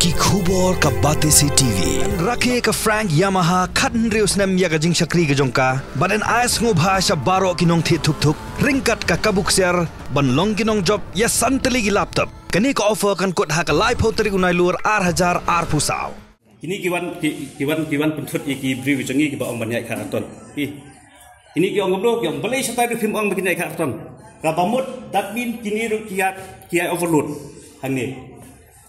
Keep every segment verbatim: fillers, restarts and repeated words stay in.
Ki khubor ka Batesi T V. Rakhe ka Frank Yamaha khathynriew snem ïa ka jingshakri ka jong ka. Bad yn ai sngewbha sha baroh ki nongthied thuk thuk ryngkat ka kabu ksiar ban long ki nongjop ïa san tylli ki laptop. Kane ka offer kan kut ha ka laiphew tarik u Nailur ar hajar arphew saw. Kine ki wan ki, ki wan ki wan pynthut ïa ki briew jong ngi kiba ong ban ïaid khatar ton. Ki, kine ki ong kumno, ki ong balei shatai ruh phim ong ba kin ïaid khatar ton. Kaba mut that mean kine ruh ki ïaid, ki ïaid overload hangne.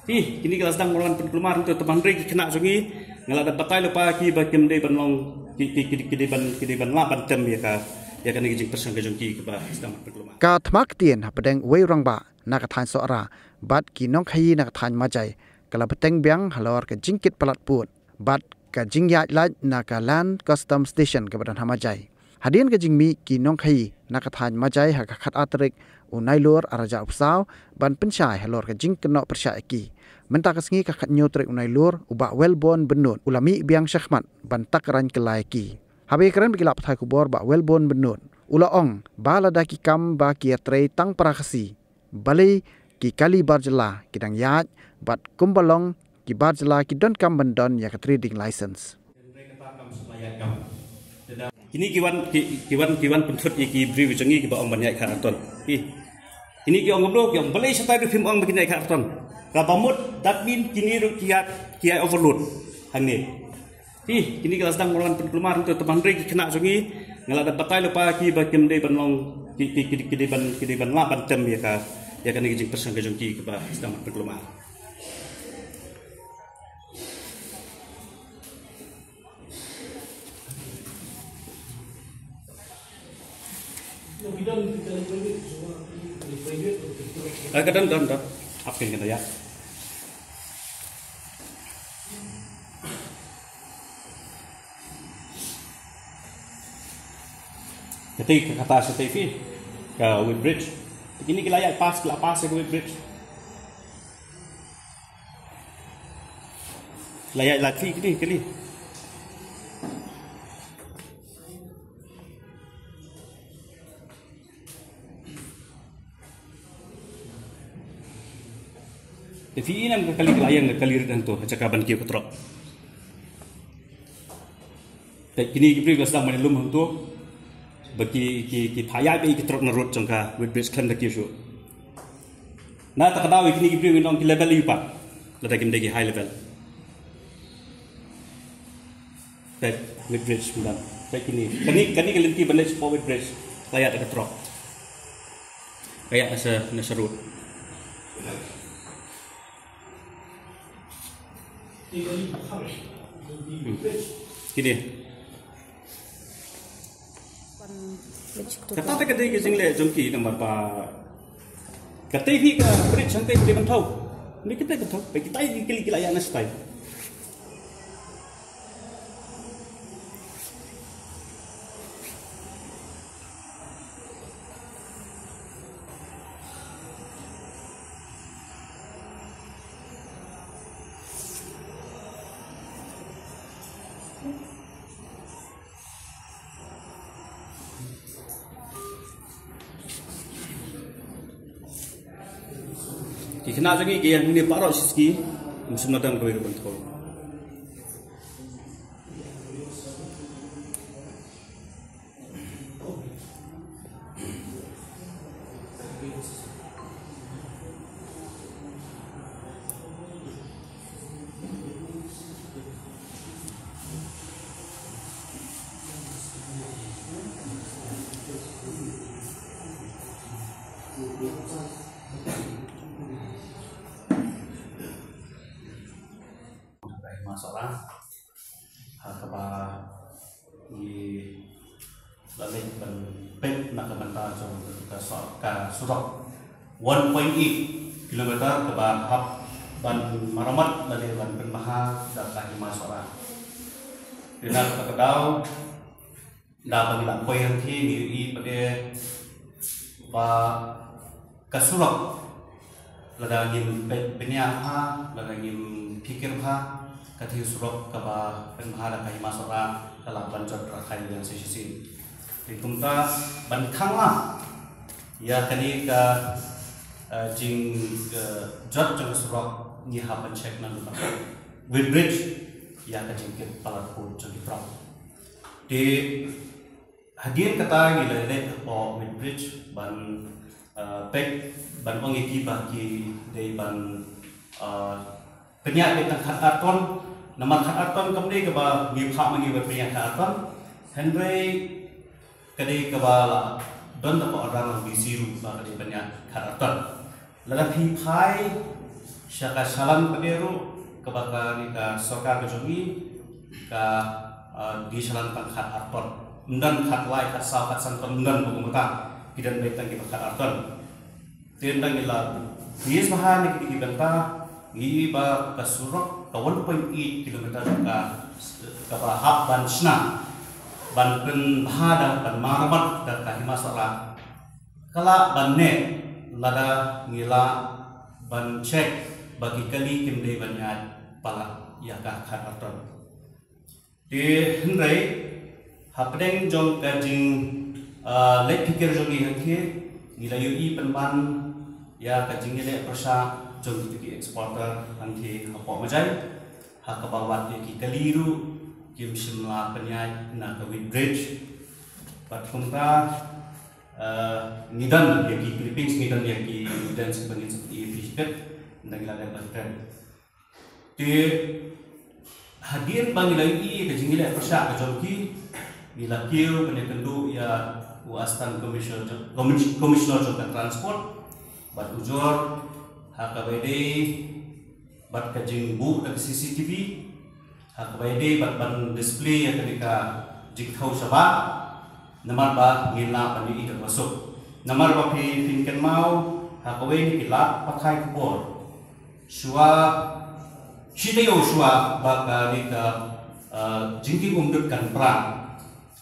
Ki, kine ki la sdang ban pynkulmar hangto, tang ba hynrei ki khynnah jong ngi nga la dep batai lypa ki ba kim dei ban long, ki, ki, ki, ki dei ban, ki dei ban lah ban tem ïa ka, ïa kane ka jingpyrshang ka jong ki kaba sdang ban pynkulmar. Ka thma ktien hapdeng uwei u rangbah na ka thaiñ Sohra bad ki nongkhaïi na ka thaiñ Majai ka la bteng biang halor ka jingkit palat pud bad ka jingïaid lait na ka Land Customs Station kaba don ha Majai. Hadien ka jingmih ki nongkhaïi na ka thaiñ Majai ha ka khatar tarik u Nailur ar hajar arphew saw ban pynshai halor ka jingkynnoh pyrshah ïa ki, mynta ka sngi ka khathynñiew tarik u Nailur u Bah Wellborn Bynnud u la mih biang shakhmat ban tak rangli kylla ïa ki. Haba ïakren bad ki lad pathai khubor, Bah Wellborn Bynnud u la ong ba lada ki kam ba ki ïatrei tang para Khasi, balei ki kali bar jylla ki dang ïaid bad kumba long ki bar jylla ki donkam ban don ïa ka trading license. Kine ki wan ki, ki wan ki wan pynthut ïa ki briew jong ngi kiba ong ban ïaid khatar ton. Ki, kine ki ong kumno, ki ong balei shatai ruh phim ong ba kin ïaid khatar ton. Kaba mut that mean kine ruh ki ïaid, ki ïaid overload hangne. Ki, kine ki la sdang ban pynkulmar hangto, tang ba hynrei ki khynnah jong ngi nga la dep batai lypa ki ba kim dei ban long, ki, ki, ki, ki dei ban, ki dei ban lah ban tem ïa ka, ïa kane ka jingpyrshang ka jong ki kaba sdang ban pynkulmar. Ah, ka don, don, don. Hap ken ka don ïa. Kata ka kata sa te phi ka weighbridge. Kine ki la ïa pass, ki la pass ka weighbridge. La ïa la kli kine kli. Te phi ïohi ne em ka kali ka la ïeng ka kali rit hangto ha jaka ban kiew ka trok. Te kine ki briew ki la sdang ban lum hangto ba ki, ki, ki phah ïaid beit ki trok na road jong ka weighbridge khlem da kiew shuh. Na kata ka daw ïa kine ki briew ngi ong ki level ïa u pat lada kim dei ki high level. Peit, weighbridge, mynta. Peit kine. Kane, kane ka lynti ban leit shapoh weighbridge. Ka ïaid da ka trok. Ka ïaid na sa, na sa road. Hmm. Kine. Kata te ka dei ka jingleh jong ki namar ba kata hi ka bridge hangta ka dei ban thew. Ni kita ban thew. Ba kita ki kili kila ïa na stai. Ki khynnah jong ngi ki ïa ngi baroh shi sngi, ym shym la don kawei ruh ban thew. Ka hima Sohra ha kaba ngi la leit ban peit na ka bynta jong ka so-, ka surok one point eight kilometer kaba hap ban maramat lane ban pynbha da ka hima Sohra. Te na kata ka daw, da ba ngi la poi hangtei ngi ïohi pat de ba ka surok, lada ngim peit bniah bha, lada ngim phikir bha, kata hi surok kaba pynbha da ka hima Sohra ka lah ban jot rakhai biang shisien. Te kumta ban khang lah ïa kane ka, eh, jing, eh, jot jong ka surok, ngi hap ban check na ka weighbridge ïa ka jingkit palat pud jong ki trok. Te hadien kata ngi la leit hapoh weighbridge ban, uh, peit, ban ong ïa ki ba ki dei ban, uh, pynïaid beit tang khat ar ton. Namar khat ar ton kam dei kaba ngi phah ma ngi ban pynïaid khat ar ton. Hynrei ka dei kaba la don da ka order na D C ruh ba ka dei ban ïaid khat ar ton. Lada phi phai sha ka shalan pat ruh kaba kane ka sorkar ka jong ngi ka, ah, dei shalan tang khat ar ton. Ym don khat lai, khat saw, khat san ton, ym don ba kumta. Ki don beit tang kiba khat ar ton. Te ynda ngi la bit bha na kine ki bynta, ngi i ba ka surok ka one point eight kilometer ka, kaba hap ban shna, ban pynbha da, ban maramat da ka Hima Sohra, ka lah ban neh lada ngi lah ban check ba ki kali kim dei ban ïaid palat ïa ka khat ar ton. Te hynrei hapdeng jong ka jing, ah, leit phikir jong ngi hangthie, ngi la ïohi pynban ïa ka jingïaleh pyrshah jong kito ki exporter hangthie hapoh Majai, ha kaba wat ïa ki kali ruh kim shym la pynïaid na ka weighbridge. Bad kumta, ah, ngi don ïa ki clippings, ngi don ïa ki evidence ba ngin sa pyni ïa phi shikit ynda ngi la dep ban trend. Te hadien ba ngi la ïohi ka jingïaleh pyrshah ka jong ki, ngi la kiew ban ïakynduh ïa u Assistant Commissioner jong, Commis-, Commissioner jong ka Transport, bad ujor ha kaba ïadei bad ka jingbuh da ka C C T V, ha kaba ïadei bad ban display ïa kane ka jingthew shabar, namar ba ngin lah ban ïohi da kaba suk. Namar ba phi, phin kynmaw ha kawei na ki lad pathai khubor, shuwa, shi taïew shuwa ba kane ka, ah, jingkieng umdut kan pra,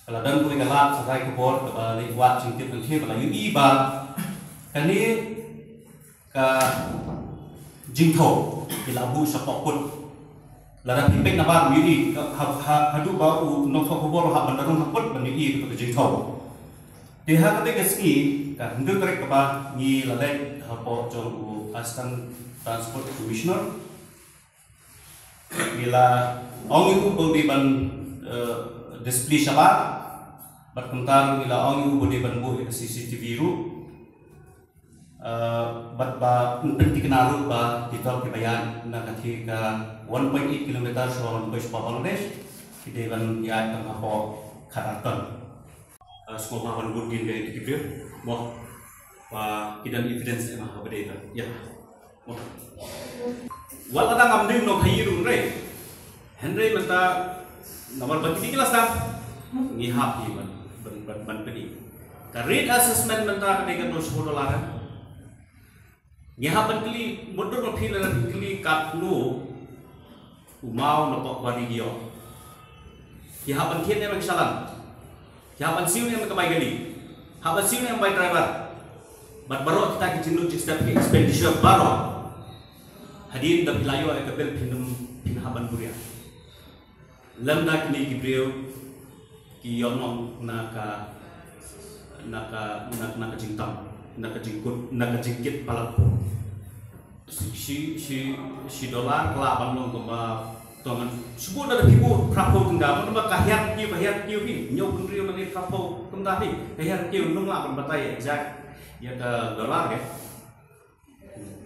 ka la don kawei ka lad pathai khubor kaba leit wad jingtip hangthie, ba la ïohi ba kane ka jingthew ki la buh shapoh kut. Lada phi peit nabar ym ïohi, ha, ha, haduh ba u nongthoh khubor u hap ban da rung ha kut ban ïohi kato ka jingthew. Te ha kata ka sngi, ka hynriew tarik kaba ngi la leit hapoh jong u Assistant Transport Commissioner, ngi la ong ïa u ba u dei ban, eh, display shabar, bad kumta ruh ngi la ong ïa u ba u dei ban buh ïa ka C C T V ruh. Eh, bad ba yn pynthikna ruh ba ki trok kiba ïaid na ka thie ka one point eight kilometer shuwa ban poi shapoh Bangladesh ki dei ban ïaid tang hapoh khat ar ton. Eh, sngewbha ban bud dien ïa ki briew. Mo, ba ki don evidence, eh, ma, ba dei ba. Ïa. Mo. Wat la dang ngam dei nongkhaïi ruh hynrei. Hynrei mynta namar ba kine ki la sdang, ngi hap hi ban, ban, ban, ban pyni. Ka risk assessment mynta ka dei katno shiphew dollar, eh? Ngi hap ban kylli, mutdur ma phi lada phi kylli katno u maw na pok kwari ki ïoh. Ki hap ban thied ne ban shalan. Ki hap ban siew ne ban ka bai kali. Hap ban siew ne ban bai driver. Bad baroh kita ki jinglut jingstep ki expenditure baroh. Hadien da phi la ïoh ïa ka bill phin ym, phin hap ban buria. Lymda kine ki briew ki ïohnong na ka, na ka, na, na ka jingtam, na ka jingkut, na ka jingkit palat pud. Shi, shi, shi dollar ka lah ban long kumba tong ngan. Shu buh da phi buh phra phew tyngka, mut ba ka hiar kiew, ka hiar kiew phi, hynñiew phew hynriew lane phra phew kumta phi, ka hiar kiew, ym lah ban batai exact ïa ka dollar, eh.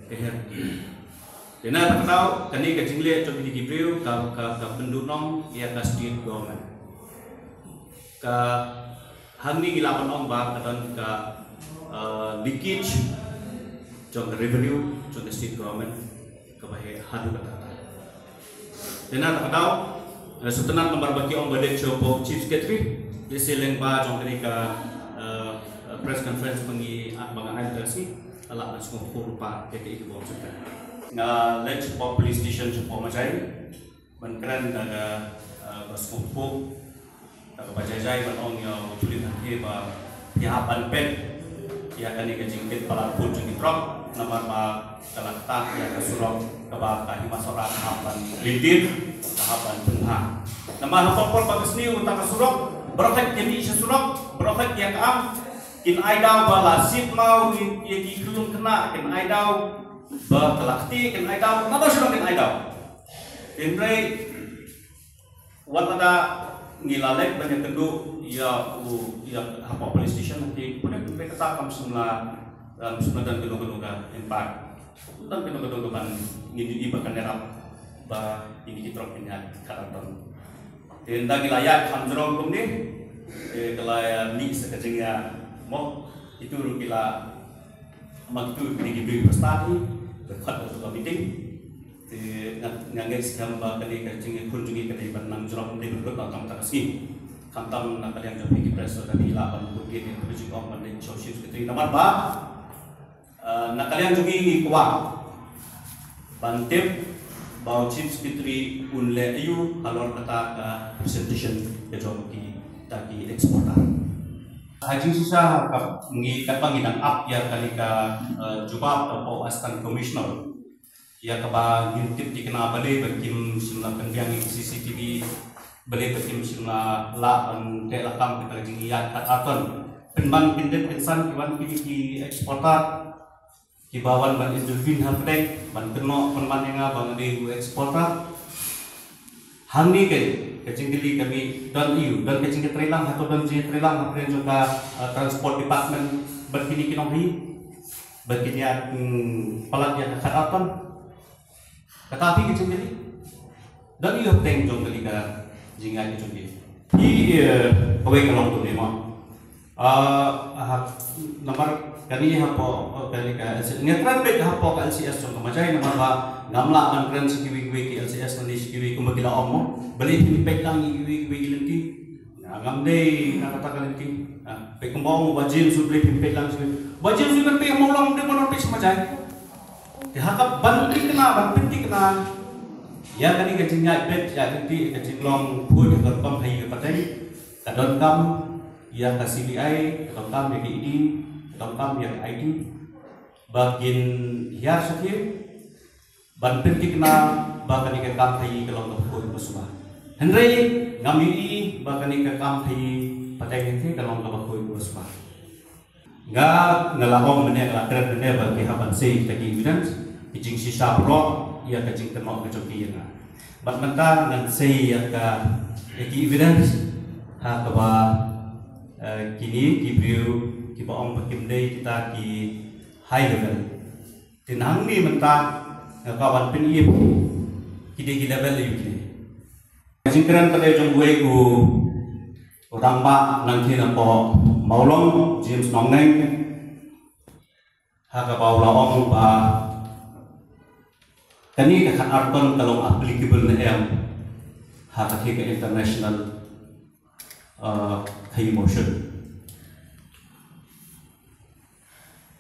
Ka hiar kiew. Te na kata ka daw, kane ka jingleh jong kine ki briew ka, ka, ka pynduhnong ïa ka state government. Ka hangne ngi lah ban ong ba ka don ka, eh, leakage jong ka revenue jong ka state government kaba heh haduh katta katta. Te na kata ka daw, eh, sngewtynnat namar ba ki ong ba leit sha u Chief Secretary, lehse lyngba jong kane ka, eh, press conference ba ngi, ah, ba nga ai mynta ka sngi, ka lah ban sngewthuh lypa ïa kaei kaba ong sngewtynnat. Nga leit shapoh police station shapoh Majai ban kren da ka, eh, ba sngewthuh, da kaba jai jai ban ong ïa u Julian Hanghe ba phi hap ban peit ïa kane ka jingkit palat pud jong ki trok, namar ba ka la ktah ïa ka surok kaba ka Hima Sohra ka hap ban lynti, ka hap ban pynbha. Namar ha por por ba ka sniew uta ka surok, baroh khoit ki mih sha surok, baroh khoit ïa ka am, kin ai daw ba la sip maw ïa ki khyllung khynnah, kin ai daw ba ka la kti kan ai daw, na ba shu kan ai daw. Hynrei wat lada ngi la leit ban ïakynduh ïa u, ïa hapoh police station, te pynban pynban kata kam shym la, um, shym la don kano kano ka impact. Don kano kano ka ban ngin ïohi ba kan ïarap ba ïa kine ki trok kin ïaid khatar ton. Te ynda ki la ïaid kham jrong kumne, te ka la ïa mih sa ka jingïamoh, itu ruh ki la, ma itu kine ki briew ba stad hi, ba khot da ka meeting. Te nga, nga ngeit skhem ba kane ka jingïakhun jong ngi ka dei ban nang jrong, dei ban lut tang tang ka sngi. Khamtam na ka liang jong phi ki press, lada phi lah ban lut ïa kane ka jingong ban leit sha u Chief Secretary namar ba, eh, na ka liang jong ngi ngi kwah ban tip ba u Chief Secretary un leh aïu halor kata ka presentation ka jong kita ki exporter. Ha jingshisha ka ngi, katba ngi dang ap ïa kane ka, eh, jubab hapoh u Assistant Commissioner, ïa kaba ngim tip thikna balei ba kim shym la pynbiang ïa ki C C T V, balei ba kim shym la lah ban teh lakam kata ka jingïaid khatar ton. Pynban pyndep pynsan ki wan kine ki exporter kiba wan ban intervene hapdeng, ban kynnoh pynban ïa nga ba nga dei u exporter. Hangne ka, ka jingkylli ka mih, don aïu, don ka jingïatreilang, hato don jingïatreilang hapdeng jong ka, eh, Transport Department bad kine ki nonghikai ba kin ïa, hmm, palat ïa ka khatar ton? Kata phi ka jingkylli. Don aïu hapdeng jong kane ka jingïaid ka jong phi? Phi, eh, kawei ka long tu ne ma. Ah, ah, namar kane hapoh, oh, kane ka L C S. Nga kren beit hapoh ka L C S jong ka Majai namar ba ngam lah ban kren sha kiwei kiwei ki L C S lane sha kiwei kumba ki la ong mo. Balei phi peit lang ïa kiwei kiwei ki lynti. Nga ngam dei na kata ka lynti. Ah, peit kumba ong Bah James, balei phi peit lang sha kiwei. Bah James, phi peit mo lang, dei mo peit sha Majai. Te ha kaba ban thikna, ban pynthikna ïa kane ka jingïaid beit, ïa kane ka jinglong phuid ha ka rukom khaïi ka pateng, ka donkam ïa ka C B I, ka donkam ïa ka E D, ka donkam ïa ka I T, ba kin hiar shathie ban pynthikna ba kane ka kam khaïi ka long kaba khuid kaba suba. Hynrei ngam ïohi ba kane ka kam khaïi pateng hynrei ka long kaba khuid kaba suba. Nga, nga la ong mynne, nga la kren mynne ba ki hap ban sei kita ki evidence, ki jingshisha baroh ïa ka jingkynnoh ka jong ki ïa nga. Bad mynta ngan sei ïa ka, ïa ki evidence ha kaba, eh, kine ki briew kiba ong ba kim dei kita ki high level. Te nangne mynta nga kwah ban pyni ïa phi ki dei ki level ïa kine. Ka jingkren ka dei jong uwei u rangbah nangtei napoh Mawlong, James Nongneng, ha kaba u la ong ba kane ka khatar ton ka long applicable ne em ha kane ka international, uh, khaïi motion.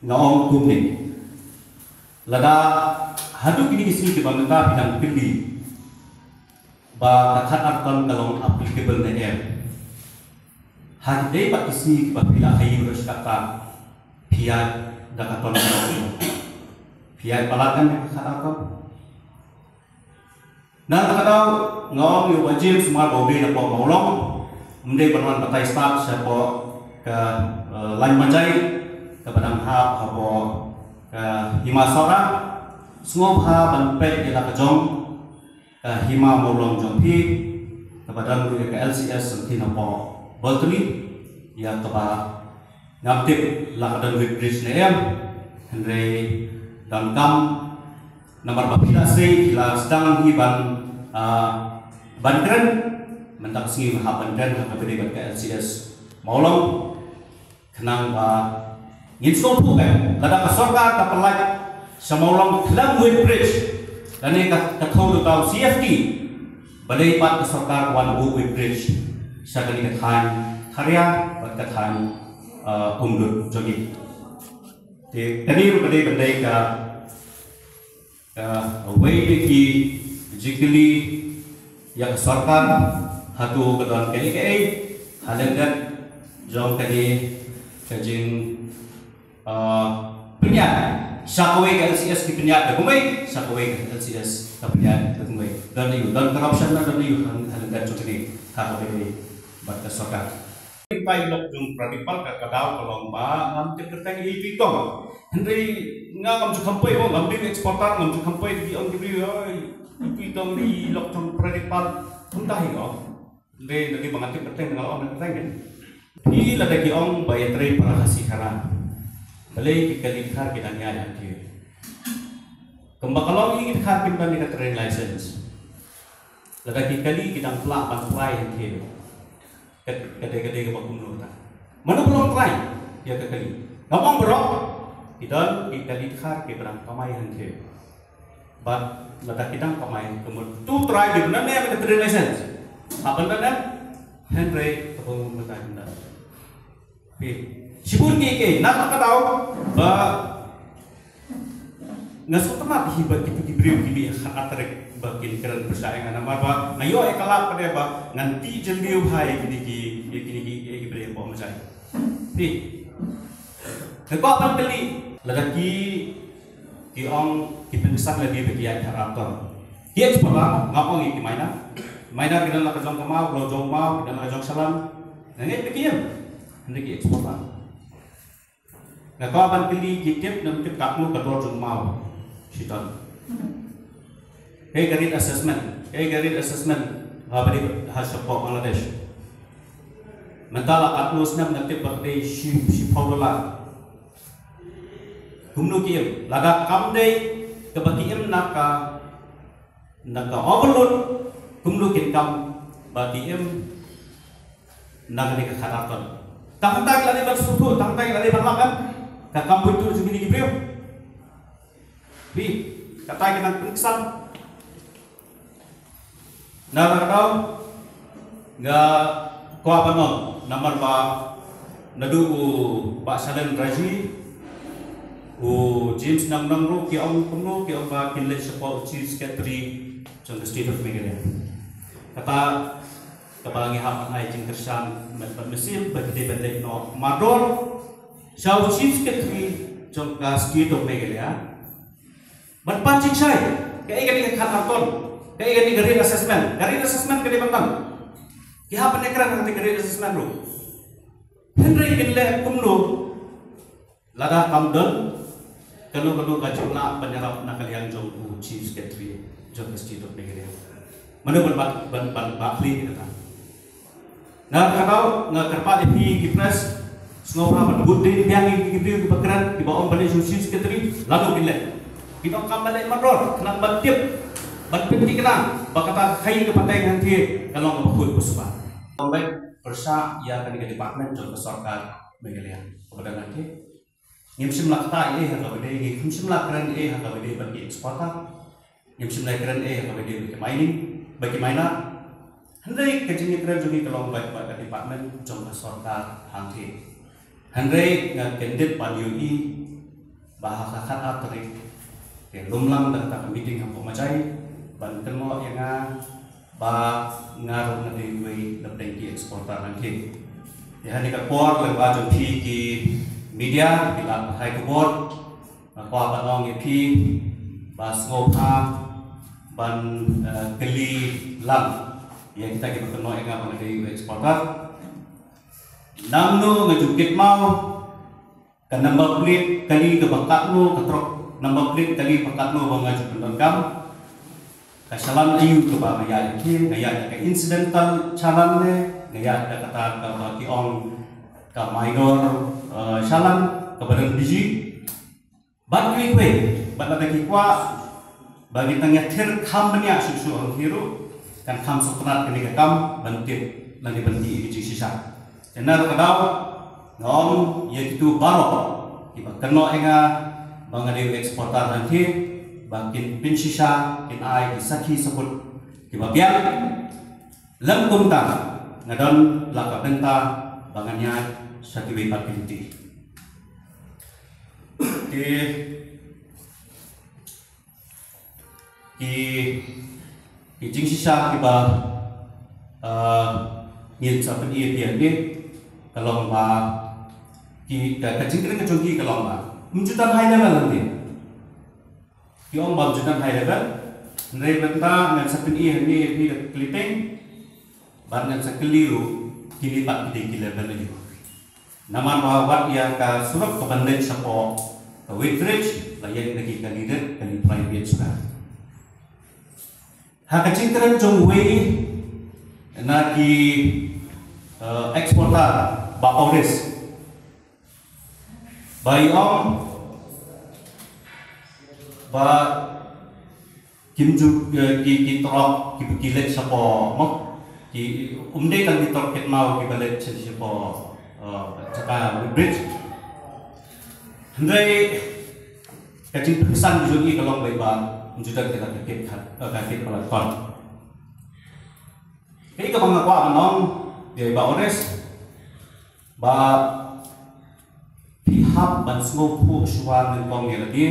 Nga ong kumne. Lada haduh kine ki sngi kiba mynta phi dang kylli ba ka khatar ton ka long applicable ne em. Ha kine pat ki sngi kiba phi la khaïi ruh katta phi ïaid da ka ton ka long. Phi ïaid palat kan da ka khatar ton. Na kata ka daw nga ong ïa u Bah James Sumar ba u dei napoh Mawlong, um dei ban wan batai stad shapoh ka, eh, lain Majai kaba dang hap hapoh ka Hima Sohra. Sngewbha ban peit ïa la ka jong ka Hima Mawlong jong phi kaba don ruh ïa ka L C S jong phi napoh Bawltali, ïa kaba ngam tip la ka don weighbridge ne em, hynrei donkam namar ba phi la sei, phi la sdang hi ban, ah, ban kren, mynta ka sngi hap ban kren ha kaba ïadei bad ka L C S Mawlong, khnang ba ngin sngewthuh eh lada ka sorkar ka pynlait sha Mawlong khlem weighbridge lane ka, ka thew da u C F T, balei pat ka sorkar ka wan buh weighbridge sha kane ka thaiñ Kharia bad ka thaiñ, ah, Umdut jong ngi. Te kane ruh ka dei ban dei ka, ka wei na ki jingkylli ïa ka sorkar, hato ka don kaei kaei ha lyndet jong kane ka jing, ah, pynïaid. Sha kawei ka L C S ki pynïaid da kumwei, sha kawei ka L C S ka pynïaid da kumwei. Don aïu, don corruption na don aïu ha, ha lyndet jong kane ha kaba ïadei bad ka sorkar. Pynpaw ïa i lok jong Pradipal ka, ka daw ka long ba ngam tip kyrteng ïa i Tuitong. Hynrei nga ngam ju kham poi, oh, ngam dei exporter, ngam ju kham poi, ki ong ki briew, oi, i Tuitong dei i lok jong Pradipal. Kumta hi, oh. Hynrei lada ba nga tip kyrteng nga la ong kyrteng, eh. Phi lada ki ong ba ïatrei para Khasi Khara, balei ki kali Dkhar ki dang ïaid hangtei? Kumba ka long, ïa ki Dkhar kim don ïa ka trade license. Lada ki kali ki dang pynlah ban try hangtei, ka, ka dei, ka dei kaba kumno kata? Mano ba long try ïa ka kali? Ngam ong baroh, ki don ki kali Dkhar kiba dang kamai hangtei. Bad lada ki dang kamai, ka mut to try, ki bynta ne ka trade license. Hap bynta ne, hynrei ka bynta bynta. Phi, shibun ki, ki, na ka daw ba nga sngewtynnat hi ba kito ki briew ki mih ha khatar ba kin kren pyrshah ïa nga, namar ba nga ïoh ïa ka lad pat ba ngan tip jylliew bha ïa kine ki, ïa kine ki, ïa ki briew ba ma jai. Phi, nga kwah ban kylli, lada ki, ki ong ki pynksan lade ba ki ïaid ha Khadar Ton. Ki exporter, nga ong ïa ki miner. Miner ki don la ka jong ka maw, la jong maw, ki don la ka jong shalan. Nga ngeit ba ki im. Hynrei ki exporter. Nga kwah ban kylli, ki tip ne ym tip katno ka dor jong maw shitom? Kaei ka rate assessment, kaei ka rate assessment ha ba dei ha shapoh Bangladesh? Mynta la katno snem nga tip ba ka dei shi, shiphew dollar. Kumno ki im? Lada kam dei kaba ki im na ka, na ka overload, kumno kin kam ba ki im na kane ka Khadar Ton? Tang hangta ki la dei ban sngewthuh, tang hangta ki la dei ban lap em? Ka kam buit tu jong kine ki briew. Phi, kata ki nang pynksan. Na kata ka daw nga kwah ban ong, namar ba naduh u Bah Shalin Raji, u James Nongnong ruh ki ong kumno, ki ong ba kin leit shapoh u Chief Secretary jong ka State of Meghalaya. Kata kaba ngi hap ban ai jingkyrshan met bad mynsiem ba ki dei ban leit noh mardor sha u Chief Secretary jong ka State of Meghalaya. Ban pan jingshai, kaei kane ka Khadar Ton, kaei kane ka rate assessment, ka rate assessment ka dei ban tang. Ki hap ban ïakren ha kane ka rate assessment ruh. Hynrei kin leh kumno lada kam don kano kano ka jinglah ban ïarap na ka liang jong u Chief Secretary jong ka State of Meghalaya? Mano ban, ban, ban, ban, ban khlieh ïa kata? Nga kyrpad, nga kyrpad ïa phi ki press, sngewbha ban bud dien biang ïa ki briew kiba kren, kiba ong ban leit sha u Chief Secretary, lano kin leit? Ki donkam ban leit mardor, khnang ban tip, ban pynthikna ba kata ka khaii ka pateng hangtei ka long kaba khuid kaba suba. Ong ban pyrshah ïa kane ka department jong ka sorkar Meghalaya kaba don hangtei. Ngim shym la ktah ei ei ha kaba ïadei, ngim shym la kren ei ei ha kaba ïadei bad ki exporter. Ngim shym la kren ei ei ha kaba ïadei bad ki mining, bad ki miner. Hynrei ka jingïakren jong ngi ka long bad, bad ka department jong ka sorkar hangtei. Hynrei nga kyndit ban ïohi ba ha ka khatar tarik ki lum lang da kata ka meeting hapoh Majai ban kynnoh ïa nga ba nga ruh nga dei uwei na pdeng ki exporter hangtei. Te ha kane ka por lyngba jong phi ki media, ki lad pathai khubor, nga kwah ban ong ïa phi ba sngewbha ban, eh, kylli lang ïa kita kiba kynnoh ïa nga ba nga dei uwei exporter. Nangno nga ju kit maw? Ka number plate kali kaba katno, ka trok number plate kali ba katno ba nga ju pyndonkam? Ka shalan aïu kaba nga ïaid hangtei? Nga ïaid da ka incidental shalan ne nga ïaid da kata kaba ki ong ka minor, eh, shalan kaba don biji? Bad kiwei kiwei, bad lada ki kwah ba ngin nang ïathir kham bniah shuh shuh hangtei ruh, kan kham sngewtynnat kane ka kam ban tip lane ban tih ïa ki jingshisha. Te na kata ka daw nga ong ïa kito baroh kiba kynnoh ïa nga ba nga dei u exporter hangtei ba kin pynshisha, kin ai ki sakhi sabut kiba biang. Lym kumta nga don la ka bynta ba ngan ïaid sha kiwei pat ki lynti. Ki, ki, ki jingshisha kiba, ah, ngin sa pyni ïa phi hangne ka long ba ki, ka, ka jingkren ka jong ki ka long ba ym ju don high level hangne. Ki ong ba ym ju don high level. Hynrei mynta ngan sa pyni hangne ïa phi da clipping. Bad ngan sa kylli ruh Kine pat ki dei ki level ïa u. Namar ba wat ïa ka surok ka ban leit shapoh ka weighbridge la ïeng da ki kali rit, kali private shuh. Ha ka jingkren jong uwei na ki, eh, exporter, Bah Oris, ba ïa ong ba kim ju, eh, ki, ki trok ki, ki leit shapoh mo, ki, um dei tang ki trok kit maw ki ba leit sha, shapoh, eh, jaka weighbridge. Hynrei ka jingpyrkhat jong ngi ka long ba ym ju don kata ka kit khat, eh, ka kit palat kon. Kaei kaba nga kwah ban ong ïa i Bah Oris, ba phi hap ban sngewthuh shuwa nyngkong ïa lade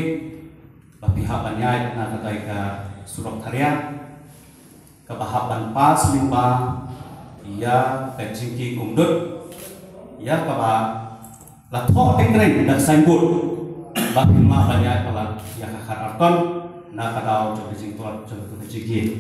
ba phi hap ban ïaid na katai ka surok tharia kaba hap ban pass lyngba ïa ka jingkieng umdut, ïa kaba la thoh teng teng da ka signboard ba phin lah ban ïaid palat ïa ka khat ar ton na ka daw jong ka jingtlot jong ka jingkieng.